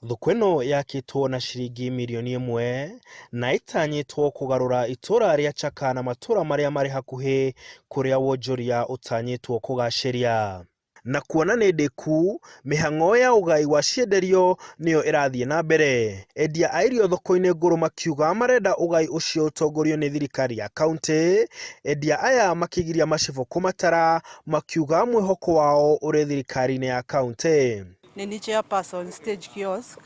Thoko ĩno yakĩtwo na ciringi mirioni ĩmwe na ĩtanyĩtwo kũgarũra itũra rĩa Chaka na matũra marĩa marĩ hakuhĩ kũrĩa wonjoria ũtanyĩtwo kũgacĩria. Na kuona nĩ ndĩku, mĩhang'o ya ũgai wa cienderio nĩyo ĩrathiĩ na mbere. Endia a irio thoko-inĩ ngũrũ makiuga marenda ũgai ũcio ũtongorio nĩ thirikari ya kauntĩ, endia aya makĩgiria macibũ kũmatara makiuga mwĩhoko wao ũrĩ thirikari-inĩ ya kauntĩ. Nĩ niĩ chairperson stage kiosk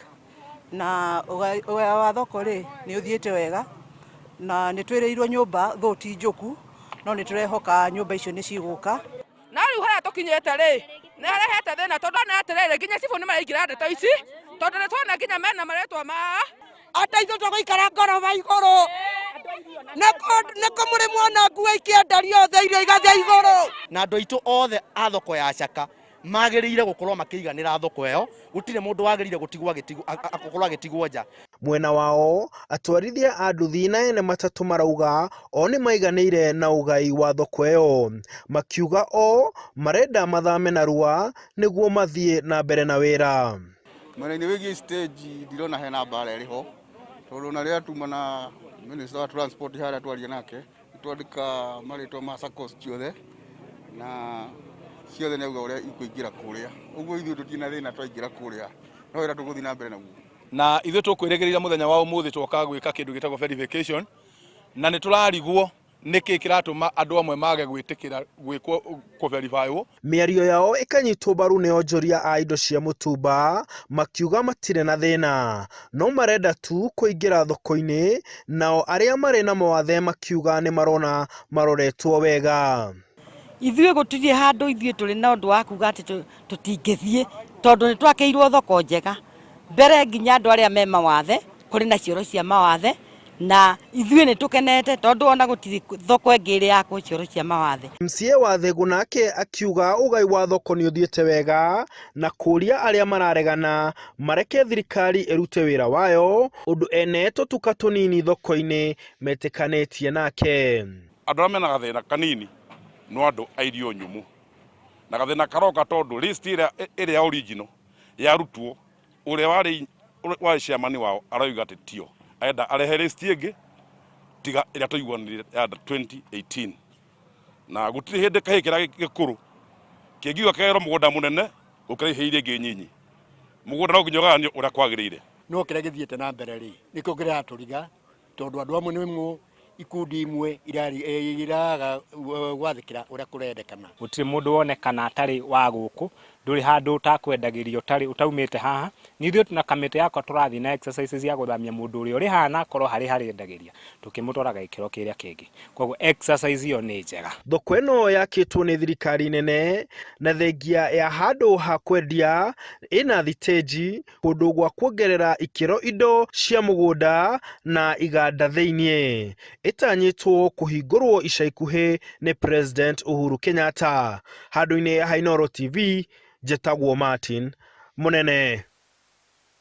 na ũgai wa thoko rĩ nĩ ũthiĩte wega na nĩ twĩrĩirwo nyũmba though ti njũku no nĩ tũrehoka nyũmba icio nĩ cigũka. No rĩu harĩa tũkinyĩte rĩ, nĩ harehete thĩna tondũ ona atĩrĩrĩ, nginya cibũ nĩ maraingĩra ndeto ici, tondũ nĩ tuona nginya mena marĩtwa ma Ata ithuĩ tũgũikara ngoroba igũrũ nĩkũ mũrĩ muona nguo ikĩenderio othe irio igathiĩ igũrũ. Na andũ aitũ othe a thoko ya Chaka magĩrĩire gũkorwo makĩiganĩra thoko ĩyo, gũtirĩ mũndũ wagĩrĩire gũtigwo gũkorwo agĩtigwo nja. Mwena wao, atwarithia a nduthi na ene matatũ marauga o nĩ maiganĩire na ũgai wa thoko ĩyo. Makiuga o marenda mathame narua nĩguo mathiĩ na mbere na wĩra. Mwena-inĩ wĩgiĩ stage ndirona hena mbara ĩrĩ ho tondũ na rĩrĩa tuma na minister wa transport harĩa twaria nake twandĩka marĩtwa ma SACCOS ciothe na ciothe nĩ auga ũrĩa ikũingĩra kũrĩa ũguo ithuĩ tũtirĩ na thĩna twaingĩra kũrĩa no wĩra tũgũthiĩ na mbere naguo. Na ithuĩ tũkwĩrĩgĩrĩire mũthenya wa ũmũthĩ twoka gwĩka kĩndũ gĩtagwo verification na nĩ tũrarigwo nĩkĩ kĩratũma andũ amwe mage gwĩtĩkĩra gwĩkwo kũ-verify-wo. Mĩario yao ĩkanyitwo mbaru nĩ onjoria a indo cia mũtumba makiuga matirĩ na thĩna no marenda tu kũingĩra thoko-inĩ, nao arĩa marĩ na mawathe makiuga nĩ marona maroretwo wega. Ithuĩ gũtirĩ handũ ithuĩ tũrĩ na ũndũ wa kuga atĩ tũtingĩthiĩ tondũ nĩ twakĩirwo thoko njega. Mbere nginya andũ arĩa me mawathe, kũrĩ na cioro cia mawathe na ithuĩ nĩ tũkenete tondũ ona gũtirĩ thoko ĩngĩ ĩrĩ yakwo cioro cia mawathe. MCA wa Thĩngũ nake akiuga ũgai wa thoko nĩ ũthiĩte wega na kũria arĩa mararegana mareke thirikari ĩrute wĩra wayo ũndũ ene tũtuka tũnini thoko-inĩ metĩkanĩtie nake. Andũ arĩa mena gathĩna kanini no andũ a irio nyũmũ, na gathĩna karoka tondũ list ĩrĩa ĩrĩa original yarutwo Ũrĩa warĩ warĩ chairman wao arauga atĩ tio arenda arehe list ĩngĩ tiga ĩrĩa tũiguanĩire ya 2018 na gũtirĩ hĩndĩ kahĩĩ kĩrĩa gĩkũrũ kĩngiuga kĩgaĩrwo mũgũnda mũnene gũkĩra ihĩĩ iria ingĩ nyinyi. Mũgũnda no nginya ũgayanio ũrĩa kwagĩrĩire. No kĩrĩa gĩthiĩte na mbere rĩ, nĩkĩo kĩratũriga tondũ andũ amwe nĩ ikundi imwe iraga gwathĩkĩra ũrĩa kũrendekana. Gũtirĩ mũndũ wonekana atarĩ wa gũkũ, ndũrĩ handũ ũtakwendagĩria ũtarĩ ũtaumĩte haha. Nĩ ithuĩ na kamĩtĩ yakwa tũrathiĩ na exercises ya gũthamia mũndũ ũrĩa ũrĩ haha na akorwo harĩ harendagĩria, tũkĩmũtwaraga gĩkĩro kĩrĩa kĩngĩ. Koguo exercise ĩyo nĩ njega. Thoko ĩno yakĩtwo nĩ thirikari nene na thengia ya handũ ha kwendia ĩna thitĩnji, kũndũ gwa kuongerera ikĩro indo cia mũgũnda na iganda thĩinĩ. Ĩtanyĩtwo kũhingũrwo ica ikuhĩ nĩ President Uhuru Kenyatta. Handũ-inĩ ha Inooro TV, njĩtagwo Martin Mũnene.